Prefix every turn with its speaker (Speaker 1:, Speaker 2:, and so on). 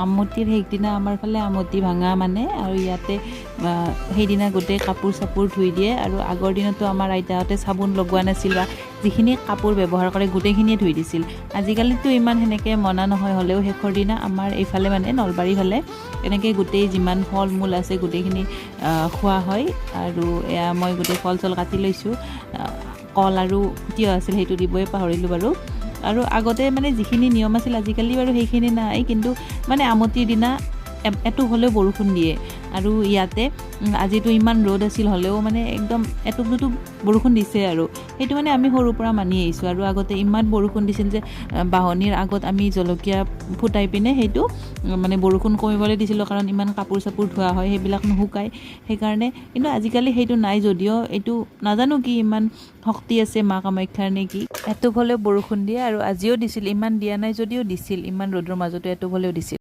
Speaker 1: আমতিৰ শেষ দিনা আমাৰ ফালে আমতি ভাঙা মানে আৰু ইয়াতে সেইদিনা গোটেই কাপোৰ চাপোৰ ধুই দিয়ে। আৰু আগৰ দিনতো আমাৰ আইতাহঁতে চাবোন লগোৱা নাছিল বা যিখিনি কাপোৰ ব্যৱহাৰ কৰে গোটেইখিনিয়ে ধুই দিছিল। আজিকালিতো ইমান সেনেকৈ মনা নহয়, হ'লেও শেষৰ দিনা আমাৰ এইফালে মানে নলবাৰীৰ ফালে এনেকৈ গোটেই যিমান ফল মূল আছে গোটেইখিনি খোৱা হয়। আৰু এয়া মই গোটেই ফল চল কাটি লৈছোঁ। কল আৰু তিয়ঁহ আছিল, সেইটো দিবই পাহৰিলোঁ বাৰু। আৰু আগতে মানে যিখিনি নিয়ম আছিল, আজিকালি বাৰু সেইখিনি নাই, কিন্তু মানে আমতিৰ দিনা এটোপ হ'লেও বৰষুণ দিয়ে। আৰু ইয়াতে আজিতো ইমান ৰ'দ আছিল, হ'লেও মানে একদম এটোপ দুটোপ বৰষুণ দিছে। আৰু সেইটো মানে আমি সৰুৰ পৰা মানি আহিছোঁ। আৰু আগতে ইমান বৰষুণ দিছিল যে বাঁহনিৰ আগত আমি জলকীয়া ফুটাই পিনে সেইটো মানে বৰষুণ কমিবলৈ দিছিলোঁ, কাৰণ ইমান কাপোৰ চাপোৰ ধোৱা হয়, সেইবিলাক নুশুকায় সেইকাৰণে। কিন্তু আজিকালি সেইটো নাই যদিও এইটো নাজানো কি ইমান শক্তি আছে মা কামাখ্যাৰ নে কি, এটোপ হ'লেও বৰষুণ দিয়ে। আৰু আজিও দিছিল, ইমান দিয়া নাই যদিও দিছিল, ইমান ৰ'দৰ মাজতো এটোপ হ'লেও দিছিল।